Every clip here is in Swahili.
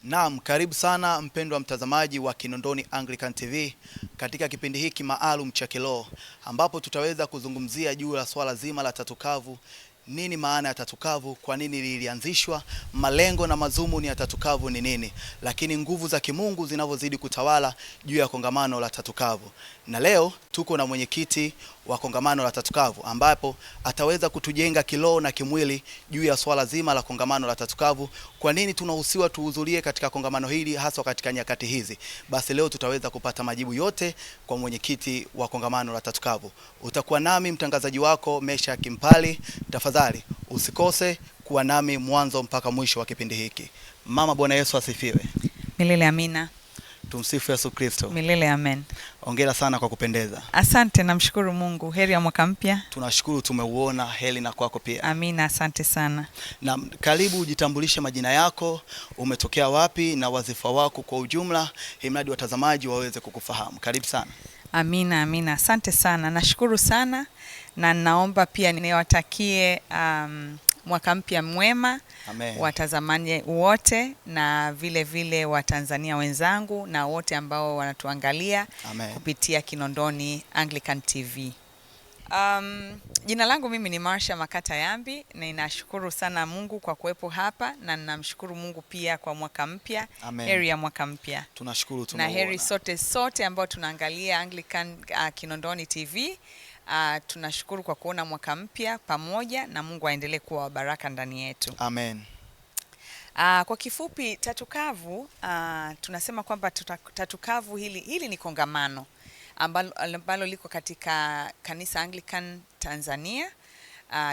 Naam, karibu sana mpendwa mtazamaji wa Kinondoni Anglican TV katika kipindi hiki maalum cha kiroho ambapo tutaweza kuzungumzia juu ya swala zima la tatukavu. Nini maana ya tatukavu? Kwa nini lilianzishwa? Malengo na madhumuni ya tatukavu ni nini? Lakini nguvu za kimungu zinavyozidi kutawala juu ya kongamano la tatukavu. Na leo tuko na mwenyekiti wa kongamano la tatukavu ambapo ataweza kutujenga kiroho na kimwili juu ya swala zima la kongamano la tatukavu. Kwa nini tunahusiwa tuhudhurie katika kongamano hili haswa katika nyakati hizi? Basi leo tutaweza kupata majibu yote kwa mwenyekiti wa kongamano la tatukavu. Utakuwa nami mtangazaji wako Mesha Kimpali. Tafadhali usikose kuwa nami mwanzo mpaka mwisho wa kipindi hiki. Mama, Bwana Yesu asifiwe. Milele amina. Tumsifu Yesu Kristo. Milele amen. Hongera sana kwa kupendeza. Asante, namshukuru Mungu. Heri ya mwaka mpya. Tunashukuru tumeuona, heri na kwako pia. Amina, asante sana. Na karibu ujitambulishe majina yako, umetokea wapi na wadhifa wako kwa ujumla, ili watazamaji waweze kukufahamu. Karibu sana. Amina, amina, asante sana, nashukuru sana na naomba pia niwatakie mwaka mpya mwema watazamaji wote na vile vile Watanzania wenzangu na wote ambao wanatuangalia kupitia Kinondoni Anglican TV. Jina langu mimi ni Marsha Makata Yambi na ninashukuru sana Mungu kwa kuwepo hapa na ninamshukuru Mungu pia kwa mwaka mpya. Heri ya mwaka mpya. Tunashukuru tumeuona. Na heri sote sote ambao tunaangalia Anglican Kinondoni TV. Tunashukuru kwa kuona mwaka mpya pamoja na Mungu aendelee kuwa baraka ndani yetu. Amen. Kwa kifupi tatukavu, tunasema kwamba tatukavu hili ni kongamano ambalo liko katika kanisa Anglican Tanzania,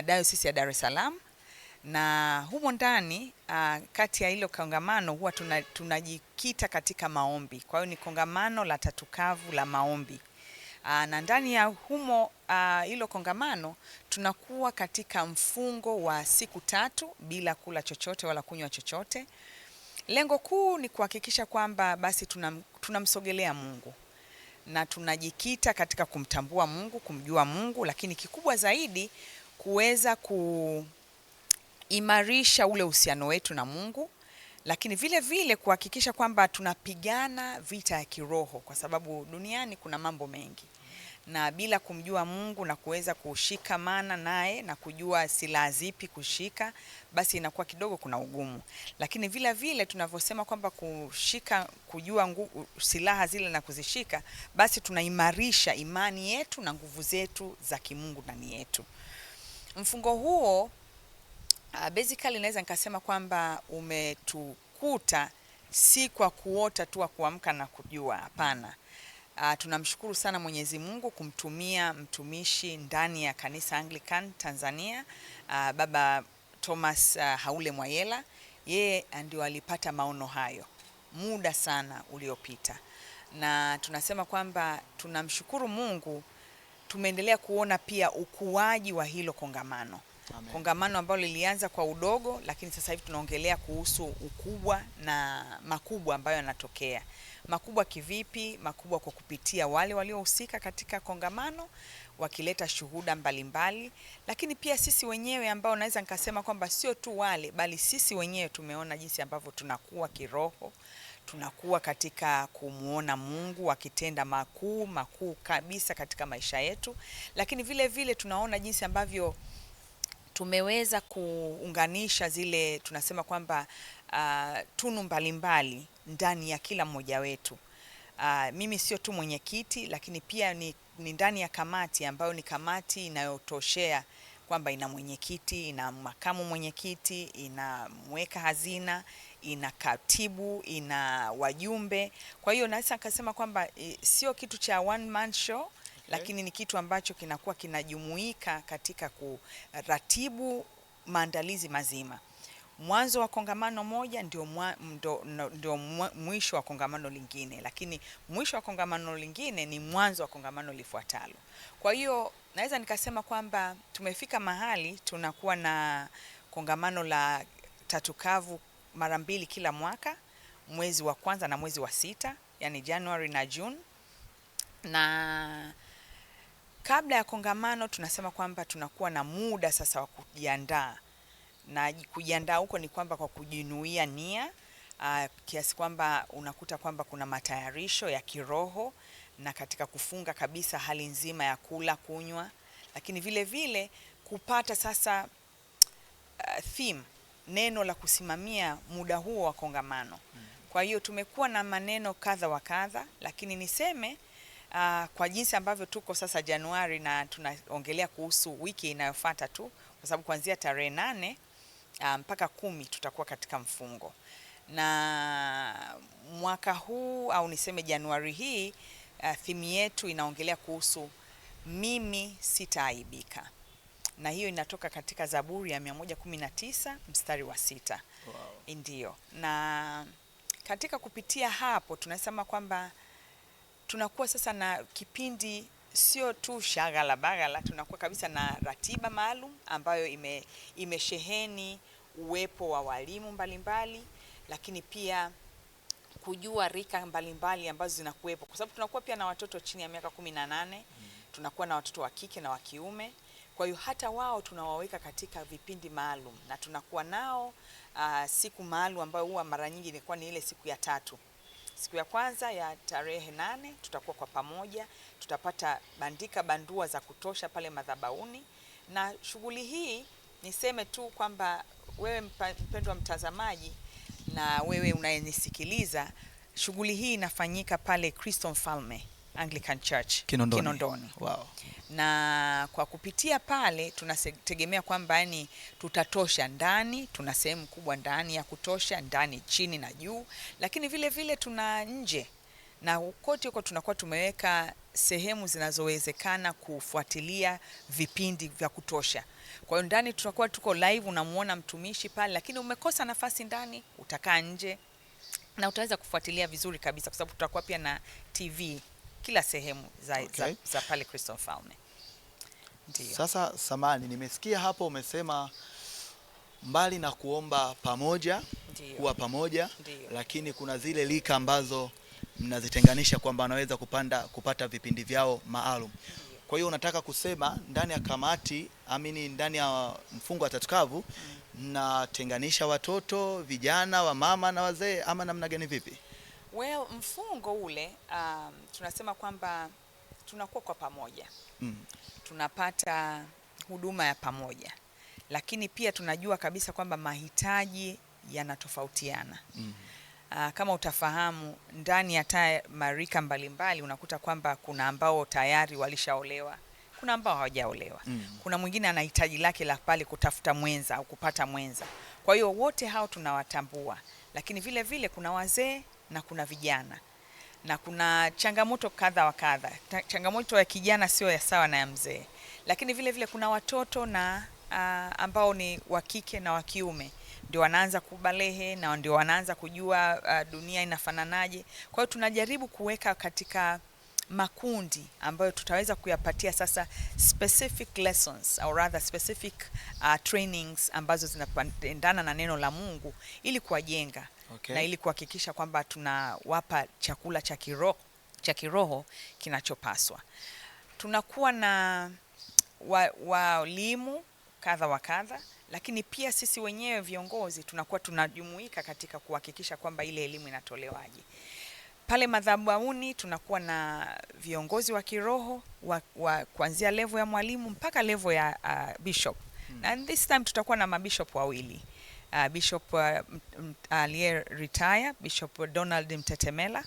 Diocese ya Dar es Salaam, na humo ndani kati ya hilo kongamano huwa tunajikita katika maombi. Kwa hiyo ni kongamano la tatukavu la maombi. Na ndani ya humo hilo kongamano tunakuwa katika mfungo wa siku 3 bila kula chochote wala kunywa chochote. Lengo kuu ni kuhakikisha kwamba basi tunamsogelea Mungu na tunajikita katika kumtambua Mungu, kumjua Mungu, lakini kikubwa zaidi kuweza kuimarisha ule uhusiano wetu na Mungu, lakini vile vile kuhakikisha kwamba tunapigana vita ya kiroho, kwa sababu duniani kuna mambo mengi. Na bila kumjua Mungu na kuweza kushikamana naye na kujua silaha zipi kushika, basi inakuwa kidogo kuna ugumu. Lakini vile vile tunavyosema kwamba kushika, kujua silaha zile na kuzishika, basi tunaimarisha imani yetu na nguvu zetu za kimungu ndani yetu. Mfungo huo basically naweza nikasema kwamba umetukuta si kwa kuota tu kuamka na kujua, hapana. Tunamshukuru sana Mwenyezi Mungu kumtumia mtumishi ndani ya kanisa Anglican Tanzania, Baba Thomas Haule Mwayela. Yeye ndio alipata maono hayo muda sana uliopita. Na tunasema kwamba tunamshukuru Mungu, tumeendelea kuona pia ukuaji wa hilo kongamano. Amen. Kongamano ambalo lilianza kwa udogo, lakini sasa hivi tunaongelea kuhusu ukubwa na makubwa ambayo yanatokea. Makubwa kivipi? Makubwa kwa kupitia wale waliohusika katika kongamano wakileta shuhuda mbalimbali, lakini pia sisi wenyewe ambao naweza nikasema kwamba sio tu wale bali sisi wenyewe tumeona jinsi ambavyo tunakuwa kiroho, tunakuwa katika kumuona Mungu akitenda makuu makuu kabisa katika maisha yetu, lakini vile vile tunaona jinsi ambavyo tumeweza kuunganisha zile tunasema kwamba tunu mbalimbali ndani ya kila mmoja wetu. Mimi sio tu mwenyekiti, lakini pia ni ndani ya kamati ambayo ni kamati inayotoshea kwamba ina mwenyekiti, ina makamu mwenyekiti, ina mweka hazina, ina katibu, ina wajumbe. Kwa hiyo naweza kusema kwamba sio kitu cha one man show, lakini ni kitu ambacho kinakuwa kinajumuika katika kuratibu maandalizi mazima. Mwanzo wa kongamano moja ndio mwisho wa kongamano lingine, lakini mwisho wa kongamano lingine ni mwanzo wa kongamano lifuatalo. Kwa hiyo naweza nikasema kwamba tumefika mahali tunakuwa na kongamano la tatukavu mara 2 kila mwaka, mwezi wa kwanza na mwezi wa 6, yani January na June. Na kabla ya kongamano tunasema kwamba tunakuwa na muda sasa wa kujiandaa. Na kujiandaa huko ni kwamba kwa kujinuia nia, Kiasi kwamba unakuta kwamba kuna matayarisho ya kiroho na katika kufunga kabisa hali nzima ya kula, kunywa, lakini vile vile kupata sasa theme, neno la kusimamia muda huo wa kongamano. Kwa hiyo tumekuwa na maneno kadha wa kadha, lakini niseme kwa jinsi ambavyo tuko sasa Januari na tunaongelea kuhusu wiki inayofuata tu, kwa sababu kuanzia tarehe 8 mpaka 10 tutakuwa katika mfungo. Na mwaka huu au niseme Januari hii, theme yetu inaongelea kuhusu mimi sitaaibika. Na hiyo inatoka katika Zaburi ya 119 mstari wa 6. Wow. Ndiyo. Na katika kupitia hapo tunasema kwamba tunakuwa sasa na kipindi sio tu shaghala baghala, tunakuwa kabisa na ratiba maalum ambayo imesheheni uwepo wa walimu mbalimbali, lakini pia kujua rika mbalimbali ambazo zinakuwepo, kwa sababu tunakuwa pia na watoto chini ya miaka 18, tunakuwa na watoto wa kike na wa kiume. Kwa hiyo hata wao tunawaweka katika vipindi maalum na tunakuwa nao siku maalum ambayo huwa mara nyingi inakuwa ni ile siku ya 3. Siku ya kwanza ya tarehe 8 tutakuwa kwa pamoja, tutapata bandika bandua za kutosha pale madhabahuni. Na shughuli hii niseme tu kwamba wewe mpendwa mtazamaji na wewe unayenisikiliza, shughuli hii inafanyika pale Kristo Mfalme Anglican Church Kinondoni. Kinondoni. Wow. Na kwa kupitia pale tunategemea kwamba yani tutatosha ndani, tuna sehemu kubwa ndani ya kutosha, ndani chini na juu, lakini vile vile tuna nje. Na kote huko tunakuwa tumeweka sehemu zinazowezekana kufuatilia vipindi vya kutosha. Kwa hiyo ndani tutakuwa tuko live, unamuona mtumishi pale, lakini umekosa nafasi ndani, utakaa nje na utaweza kufuatilia vizuri kabisa, kwa sababu tutakuwa pia na TV kila sehemu za pale Kristo Mfalme. Ndiyo. Sasa samani, nimesikia hapo umesema mbali na kuomba pamoja, Ndiyo. kuwa pamoja, Ndiyo. lakini kuna zile lika ambazo mnazitenganisha kwamba wanaweza kupata vipindi vyao maalum. Kwa hiyo unataka kusema ndani ya kamati, amini ndani ya mfungo wa tatukavu mnatenganisha watoto, vijana, wamama na wazee ama namna gani vipi? Well, mfungo ule tunasema kwamba tunakuwa kwa pamoja. Tunapata huduma ya pamoja. Lakini pia tunajua kabisa kwamba mahitaji yanatofautiana. Kama utafahamu ndani ya marika mbalimbali unakuta kwamba kuna ambao tayari walishaolewa, kuna ambao hawajaolewa. Kuna mwingine ana hitaji lake la pale kutafuta mwenza au kupata mwenza. Kwa hiyo wote hao tunawatambua. Lakini vile vile kuna wazee na kuna vijana. Na kuna changamoto kadha wa kadha. Changamoto ya kijana sio ya sawa na ya mzee. Lakini vile vile kuna watoto na ambao ni wa kike na wa kiume. Ndio wanaanza kubalehe na ndio wanaanza kujua dunia inafananaje. Kwa hiyo tunajaribu kuweka katika makundi ambayo tutaweza kuyapatia sasa specific lessons or rather specific trainings ambazo zinaendana na neno la Mungu ili kuwajenga. Okay. Na ili kuhakikisha kwamba tunawapa chakula cha kiroho kinachopaswa. Tunakuwa na walimu kadha wa kadha, lakini pia sisi wenyewe viongozi tunakuwa tunajumuika katika kuhakikisha kwamba ile elimu inatolewaje. Pale madhabahuni tunakuwa na viongozi wa kiroho wa kuanzia level ya mwalimu mpaka level ya bishop. And this time tutakuwa na mabishop wawili. Bishop aliye retire, Bishop Donald Mtetemela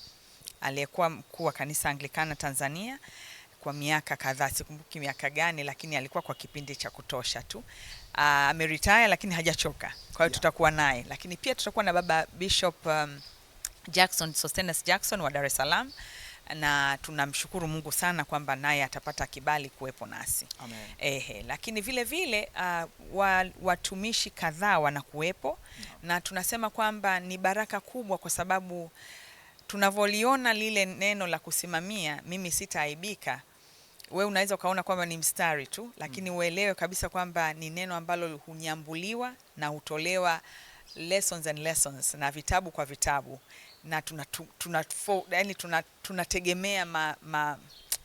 aliyekuwa mkuu wa kanisa Anglikana Tanzania kwa miaka kadhaa, sikumbuki miaka gani, lakini alikuwa kwa kipindi cha kutosha tu. Ameretire lakini hajachoka. Kwa hiyo tutakuwa naye, lakini pia tutakuwa na baba Bishop Jackson, Sostenes Jackson wa Dar es Salaam, na tunamshukuru Mungu sana kwamba naye atapata kibali kuwepo nasi. Amen. Lakini vile vile watumishi kadhaa wanakuwepo. Na tunasema kwamba ni baraka kubwa kwa sababu tunavoliona lile neno la kusimamia mimi sitaaibika, wewe unaweza ukaona kwamba ni mstari tu, lakini uelewe kabisa kwamba ni neno ambalo hunyambuliwa na hutolewa lessons and lessons na vitabu kwa vitabu, na tunategemea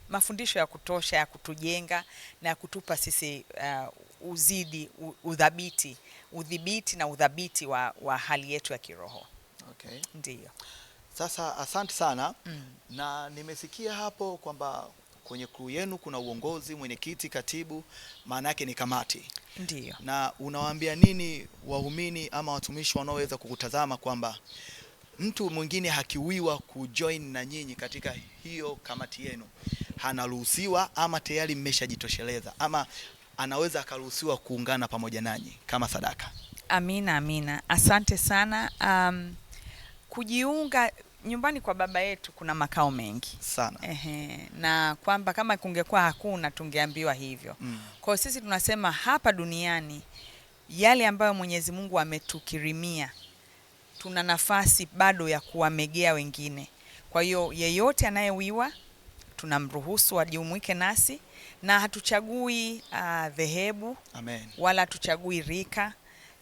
mafundisho ya kutosha ya kutujenga na ya kutupa sisi udhibiti na udhabiti wa hali yetu ya kiroho. Okay. Ndiyo. Sasa asante sana. Na nimesikia hapo kwamba kwenye crew yenu kuna uongozi, mwenyekiti, katibu, maana yake ni kamati. Ndiyo. Na unawaambia nini waumini ama watumishi wanaoweza kukutazama kwamba mtu mwingine hakiwiwa kujoin na nyinyi katika hiyo kamati yenu, anaruhusiwa ama tayari mmeshajitosheleza, ama anaweza akaruhusiwa kuungana pamoja nanyi kama sadaka? Amina, amina. Asante sana. Kujiunga nyumbani kwa Baba yetu kuna makao mengi sana. Ehe, na kwamba kama kungekuwa hakuna tungeambiwa hivyo. Kwa hiyo sisi tunasema hapa duniani yale ambayo Mwenyezi Mungu ametukirimia, tuna nafasi bado ya kuwamegea wengine. Kwa hiyo yeyote anayewiwa tunamruhusu ajumuike nasi, na hatuchagui dhehebu. Amen. Wala hatuchagui rika.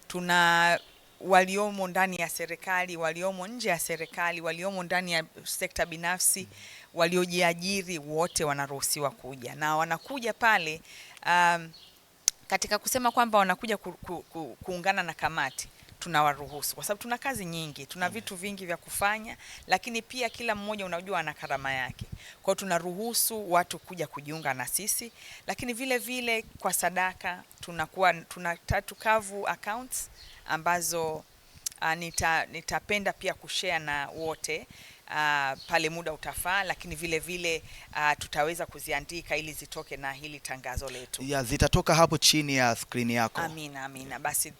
Tuna waliomo ndani ya serikali, waliomo nje ya serikali, waliomo ndani ya sekta binafsi, waliojiajiri, wote wanaruhusiwa kuja, na wanakuja pale katika kusema kwamba wanakuja kuungana na kamati, tunawaruhusu kwa sababu tuna kazi nyingi, tuna vitu vingi vya kufanya, lakini pia kila mmoja unajua ana karama yake. Kwa hiyo tunaruhusu watu kuja kujiunga na sisi, lakini vile vile kwa sadaka tunakuwa tuna Tatu Kavu accounts ambazo nitapenda pia kushare na wote pale muda utafaa, lakini vile vile tutaweza kuziandika ili zitoke na hili tangazo letu. Ya, zitatoka hapo chini ya screen yako. Amina, amina. Basi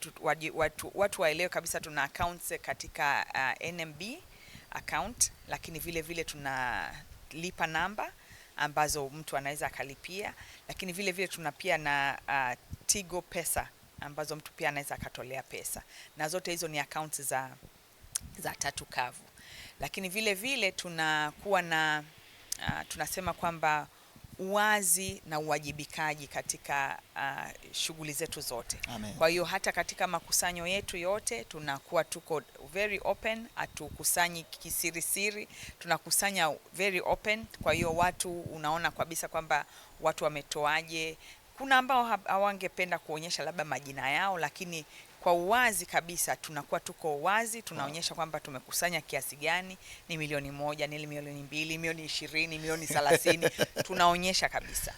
watu waelewe kabisa tuna accounts katika NMB account, lakini vile vile tuna lipa namba ambazo mtu anaweza akalipia, lakini vile vile tuna pia na Tigo Pesa ambazo mtu pia anaweza akatolea pesa, na zote hizo ni accounts za Tatu Kavu. Lakini vile vile tunakuwa na tunasema kwamba uwazi na uwajibikaji katika shughuli zetu zote. Amen. Kwa hiyo hata katika makusanyo yetu yote tunakuwa tuko very open, hatukusanyi kisirisiri, tunakusanya very open. Kwa hiyo watu unaona kabisa kwamba watu wametoaje. Kuna ambao hawangependa kuonyesha labda majina yao, lakini kwa uwazi kabisa tunakuwa tuko wazi, tunaonyesha kwamba tumekusanya kiasi gani, ni 1 milioni, ni 2 milioni, 20 milioni, 30 milioni, tunaonyesha kabisa.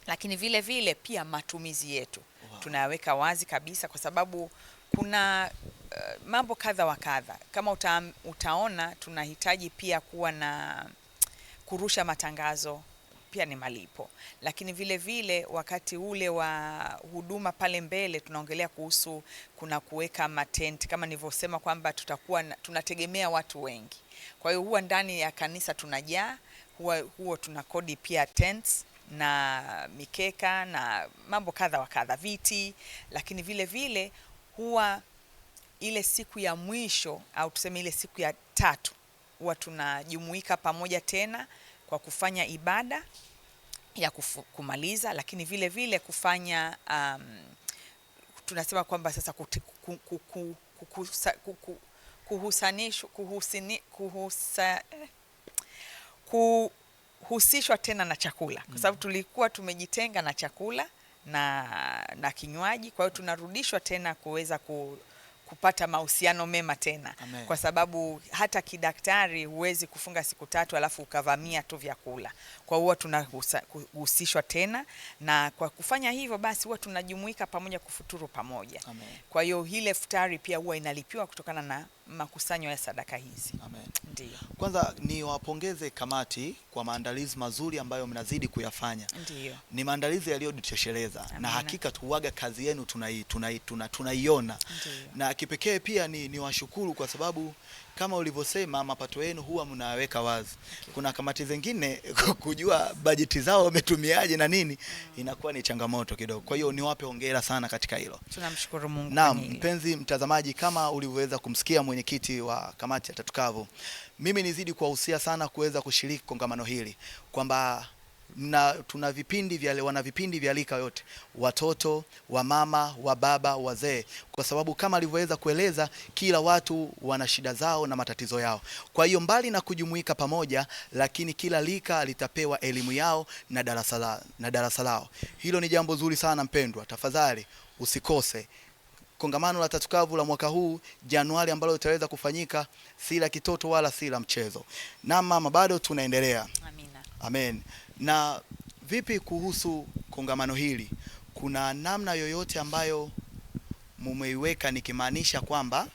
Lakini vile vile pia matumizi yetu tunayaweka wazi kabisa, kwa sababu kuna mambo kadha wa kadha. Kama utaona tunahitaji pia kuwa na kurusha matangazo, pia ni malipo, lakini vile vile wakati ule wa huduma pale mbele tunaongelea kuhusu kuna kuweka matenti kama nilivyosema kwamba tutakuwa tunategemea watu wengi. Kwa hiyo huwa ndani ya kanisa tunajaa, huwa tunakodi pia tents na mikeka na mambo kadha wa kadha, viti, lakini vile vile huwa ile siku ya mwisho au tuseme ile siku ya tatu huwa tunajumuika pamoja tena kwa kufanya ibada ya kumaliza, lakini vile vile kufanya tunasema kwamba sasa kuhusishwa tena na chakula, kwa sababu tulikuwa tumejitenga na chakula na kinywaji. Kwa hiyo tunarudishwa tena kuweza kupata mahusiano mema tena. Amen. Kwa sababu hata kidaktari huwezi kufunga siku 3 alafu ukavamia tu vyakula. Kwa hiyo tunahusishwa tena, na kwa kufanya hivyo basi huwa tunajumuika pamoja kufuturu pamoja. Amen. Kwa hiyo ile futari pia huwa inalipiwa kutokana na makusanyo ya sadaka hizi. Amen. Ndiyo. Kwanza niwapongeze kamati kwa maandalizi mazuri ambayo mnazidi kuyafanya. Ndiyo. Ni maandalizi yaliyojitosheleza na Amina. hakika tuwaga kazi yenu tunaiona. Ndiyo. Na kipekee pia ni washukuru kwa sababu kama ulivyosema mapato yenu huwa mnaweka wazi. Kuna kamati zingine kujua bajeti zao wametumiaje na nini inakuwa ni changamoto kidogo. Kwa hiyo niwape hongera sana katika hilo. Tunamshukuru Mungu Naam, kwenye hilo. mpenzi mtazamaji, kama ulivyoweza kumsikia mwenyekiti wa kamati ya Tatu Kavu, mimi nizidi kuwahusia sana kuweza kushiriki kongamano hili kwamba na tuna vipindi vya wana vipindi vya rika yote, watoto, wamama, wababa, wazee, kwa sababu kama alivyoweza kueleza, kila watu wana shida zao na matatizo yao. Kwa hiyo mbali na kujumuika pamoja, lakini kila rika litapewa elimu yao na darasa lao. Hilo ni jambo zuri sana mpendwa, tafadhali usikose. Kongamano la Tatukavu la mwaka huu Januari ambalo litaweza kufanyika si la kitoto wala si la mchezo. Na mama, bado tunaendelea. Amina. Amen. Na vipi kuhusu kongamano hili? Kuna namna yoyote ambayo mumeiweka, nikimaanisha kwamba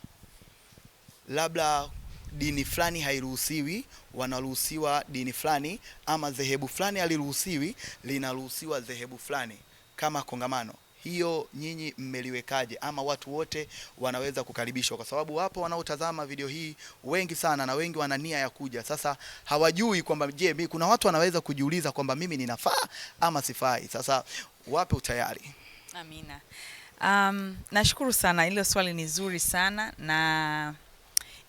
labda dini fulani hairuhusiwi, wanaruhusiwa dini fulani, ama dhehebu fulani haliruhusiwi, linaruhusiwa dhehebu fulani kama kongamano? Hiyo nyinyi mmeliwekaje, ama watu wote wanaweza kukaribishwa? Kwa sababu wapo wanaotazama video hii wengi sana, na wengi wana nia ya kuja. Sasa hawajui kwamba je, kuna watu wanaweza kujiuliza kwamba mimi ninafaa ama sifai. Sasa wape utayari. Amina. Nashukuru sana, hilo swali ni zuri sana na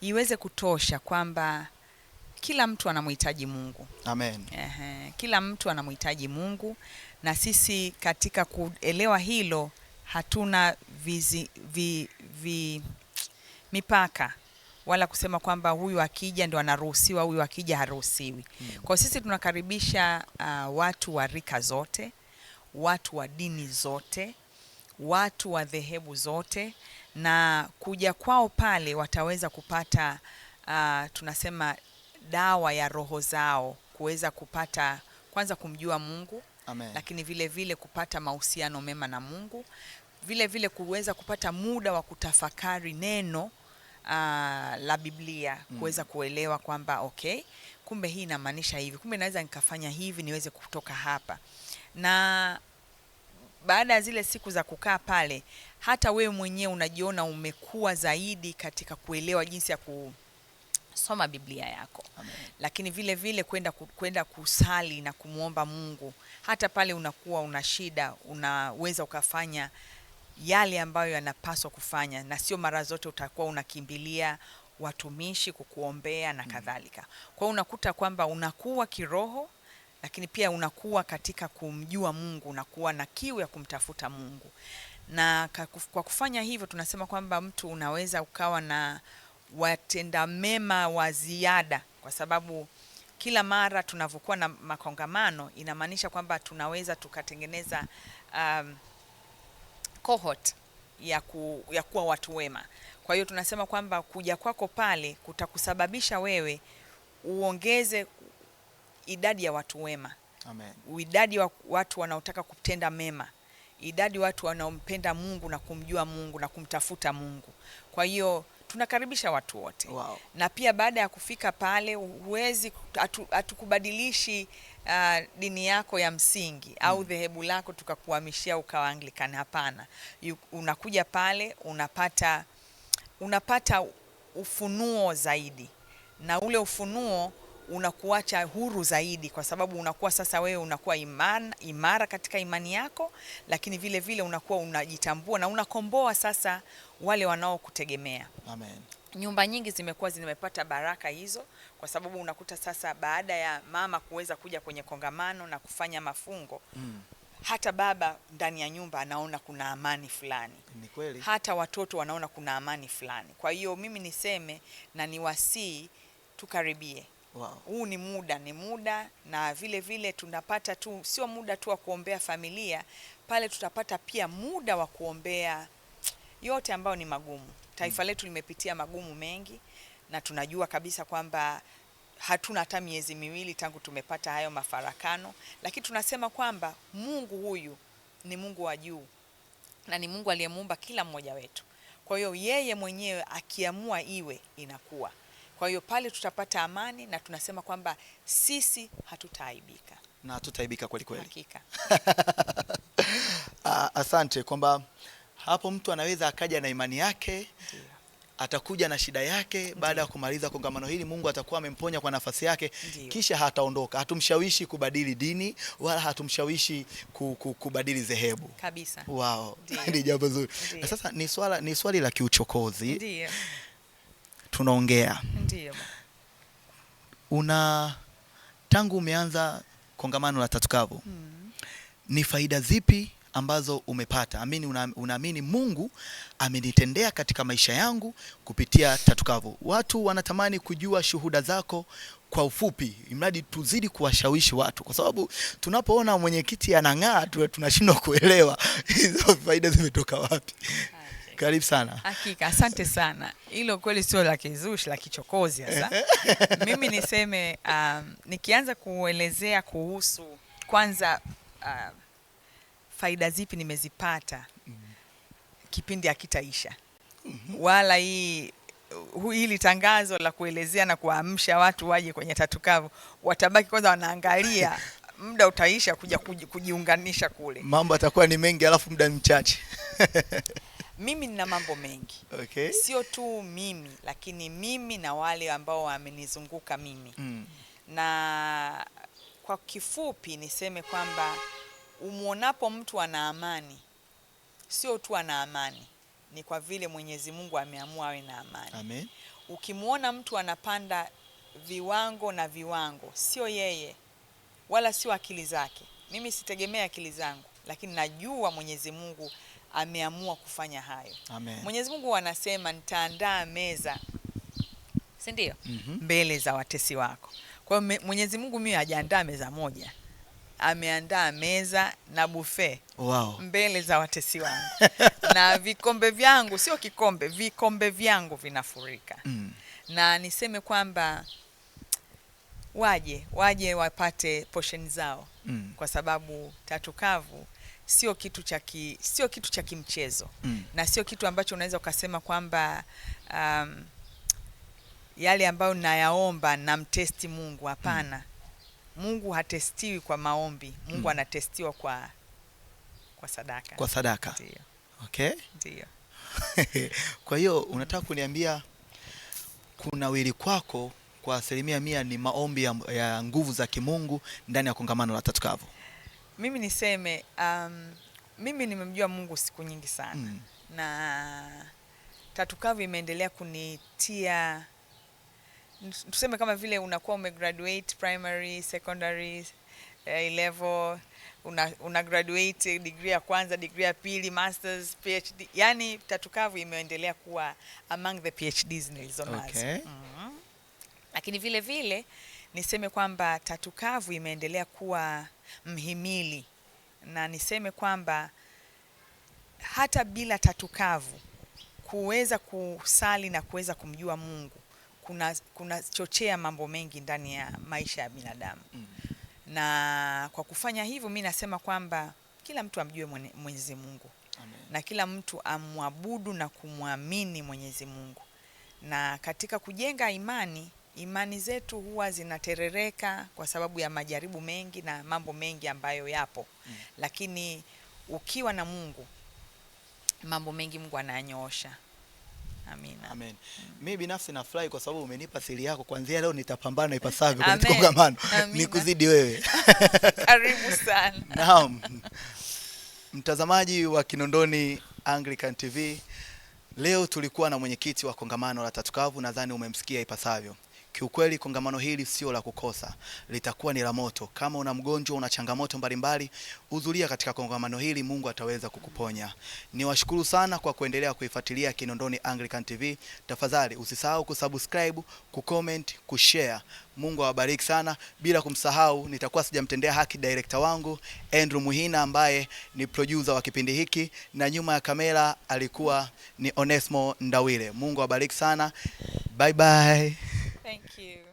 iweze kutosha kwamba kila mtu anamhitaji Mungu. Amen. Ehe, kila mtu anamhitaji Mungu, na sisi katika kuelewa hilo hatuna mipaka wala kusema kwamba huyu akija ndo anaruhusiwa, huyu akija haruhusiwi. Kwa sisi tunakaribisha watu wa rika zote, watu wa dini zote, watu wa dhehebu zote, na kuja kwao pale wataweza kupata tunasema dawa ya roho zao, kuweza kupata kwanza kumjua Mungu. Amen. Lakini vile vile kupata mahusiano mema na Mungu, vile vile kuweza kupata muda wa kutafakari neno la Biblia, kuweza kuelewa kwamba okay, kumbe hii inamaanisha hivi, kumbe naweza nikafanya hivi niweze kutoka hapa. Na baada ya zile siku za kukaa pale, hata wewe mwenyewe unajiona umekua zaidi katika kuelewa jinsi ya kusoma Biblia yako. Amen. Lakini vile vile kwenda kusali na kumuomba Mungu. Hata pale unakuwa una shida, unaweza ukafanya yale ambayo yanapaswa kufanya, na sio mara zote utakuwa unakimbilia watumishi kukuombea na kadhalika. Kwa hiyo unakuta kwamba unakuwa kiroho, lakini pia unakuwa katika kumjua Mungu, unakuwa na kiu ya kumtafuta Mungu. Na kwa kufanya hivyo tunasema kwamba mtu unaweza ukawa na watenda mema wa ziada, kwa sababu kila mara tunavyokuwa na makongamano inamaanisha kwamba tunaweza tukatengeneza cohort ya kuwa watu wema. Kwa hiyo tunasema kwamba kuja kwako pale kutakusababisha wewe uongeze idadi ya watu wema. Amen. Idadi ya watu wanaotaka kutenda mema, idadi watu wanaompenda Mungu na kumjua Mungu na kumtafuta Mungu. Kwa hiyo tunakaribisha watu wote. Wow. Na pia baada ya kufika pale huwezi, hatukubadilishi dini yako ya msingi au dhehebu lako tukakuhamishia ukawa Anglican. Hapana. Unakuja pale unapata ufunuo zaidi, na ule ufunuo unakuacha huru zaidi, kwa sababu unakuwa sasa wewe unakuwa imara katika imani yako, lakini vile vile unakuwa unajitambua na unakomboa sasa wale wanaokutegemea. Amen. Nyumba nyingi zimekuwa zimepata baraka hizo, kwa sababu unakuta sasa baada ya mama kuweza kuja kwenye kongamano na kufanya mafungo, hata baba ndani ya nyumba anaona kuna amani fulani. Ni kweli. Hata watoto wanaona kuna amani fulani. Kwa hiyo mimi niseme na niwasii tukaribie. Wow. Huu ni muda, na vile vile tunapata tu, sio muda tu wa kuombea familia, pale tutapata pia muda wa kuombea yote ambayo ni magumu. Taifa letu limepitia magumu mengi, na tunajua kabisa kwamba hatuna hata miezi miwili tangu tumepata hayo mafarakano, lakini tunasema kwamba Mungu huyu ni Mungu wa juu na ni Mungu aliyemuumba kila mmoja wetu. Kwa hiyo yeye mwenyewe akiamua iwe inakuwa. Kwa hiyo pale tutapata amani, na tunasema kwamba sisi hatutaaibika. Na hatutaaibika kweli kweli. Hakika. Asante kwamba hapo mtu anaweza akaja na imani yake. Ndiyo. Atakuja na shida yake. Baada ya kumaliza kongamano hili Mungu atakuwa amemponya kwa nafasi yake. Ndiyo. Kisha hataondoka. Hatumshawishi kubadili dini wala hatumshawishi kubadili dhehebu. Kabisa. Wow. Ni jambo zuri. Na sasa ni swali la kiuchokozi. Ndiyo. Tunaongea. Ndiyo. Tangu umeanza kongamano la Tatukavu, ni faida zipi ambazo umepata? Amini, unaamini Mungu amenitendea katika maisha yangu kupitia Tatukavu. Watu wanatamani kujua shuhuda zako kwa ufupi, imradi tuzidi kuwashawishi watu, kwa sababu tunapoona mwenyekiti anang'aa tunashindwa kuelewa hizo faida zimetoka wapi. Karibu sana. Hakika, asante sana. Hilo kweli sio la kizushi, la kichokozi sasa. Mimi niseme nikianza kuelezea kuhusu kwanza faida zipi nimezipata, kipindi hakitaisha. Wala hili tangazo la kuelezea na kuamsha watu waje kwenye Tatu Kavu, watabaki kwanza wanaangalia muda utaisha kuja kujiunganisha kule. Mambo atakuwa ni mengi alafu muda mchache. Mimi nina mambo mengi. Okay. Sio tu mimi, lakini mimi na wale ambao wamenizunguka mimi. Na kwa kifupi niseme kwamba umuonapo mtu ana amani, sio tu ana amani, ni kwa vile Mwenyezi Mungu ameamua awe na amani. Amen. Ukimuona mtu anapanda viwango na viwango, sio yeye wala sio akili zake. Mimi sitegemea akili zangu, lakini najua Mwenyezi Mungu ameamua kufanya hayo. Amen. Mwenyezi Mungu anasema nitaandaa meza, si ndio? Mbele za watesi wako. Kwa hiyo Mwenyezi Mungu mimi hajaandaa meza moja, ameandaa meza na buffet. Wow. Mbele za watesi wangu. Na vikombe vyangu, sio kikombe, vikombe vyangu vinafurika. Na niseme kwamba waje wapate portion zao. Kwa sababu Tatu Kavu sio kitu cha sio kitu cha kimchezo. Na sio kitu ambacho unaweza ukasema kwamba yale ambayo nayaomba namtesti Mungu. Hapana. Mungu hatestiwi kwa maombi. Mungu anatestiwa kwa sadaka. Kwa sadaka. Ndio. Okay. Ndio. Kwa hiyo unataka kuniambia kunawili kwako kwa 100% ni maombi ya nguvu za kimungu ndani ya kongamano la Tatu Kavu. Mimi niseme mimi nimemjua Mungu siku nyingi sana. Na Tatu Kavu imeendelea kunitia, tuseme kama vile unakuwa umegraduate primary, secondary, A level, una graduate degree ya kwanza, degree ya pili, masters, PhD. Yani Tatu Kavu imeendelea kuwa among the PhDs nilizonazo. Okay. Lakini vile vile niseme kwamba Tatu Kavu imeendelea kuwa mhimili, na niseme kwamba hata bila Tatu Kavu kuweza kusali na kuweza kumjua Mungu kuna chochea mambo mengi ndani ya maisha ya binadamu. Na kwa kufanya hivyo mimi nasema kwamba kila mtu amjue Mwenyezi Mungu. Amen. Na kila mtu amwabudu na kumwamini Mwenyezi Mungu. Na katika kujenga imani, imani zetu huwa zinaterereka kwa sababu ya majaribu mengi na mambo mengi ambayo yapo. Lakini ukiwa na Mungu, mambo mengi Mungu anayanyoosha. Amina. Amen. Mimi binafsi nafurahi kwa sababu umenipa siri yako. Kuanzia leo nitapambana ipasavyo kwenye kongamano. Nikuzidi wewe. Karibu sana. Naam. Mtazamaji wa Kinondoni Anglican TV, leo tulikuwa na mwenyekiti wa kongamano la Tatu Kavu, nadhani umemsikia ipasavyo. Kiukweli kongamano hili sio la kukosa, litakuwa ni la moto. Kama una mgonjwa, una changamoto mbalimbali, hudhuria katika kongamano hili, Mungu ataweza kukuponya. Niwashukuru sana kwa kuendelea kuifuatilia Kinondoni Anglican TV. Tafadhali usisahau kusubscribe, kucomment, kushare. Mungu awabariki sana. Bila kumsahau, nitakuwa sijamtendea haki director wangu Andrew Muhina ambaye ni producer wa kipindi hiki, na nyuma ya kamera alikuwa ni Onesmo Ndawile. Mungu awabariki sana. Bye bye. Thank you.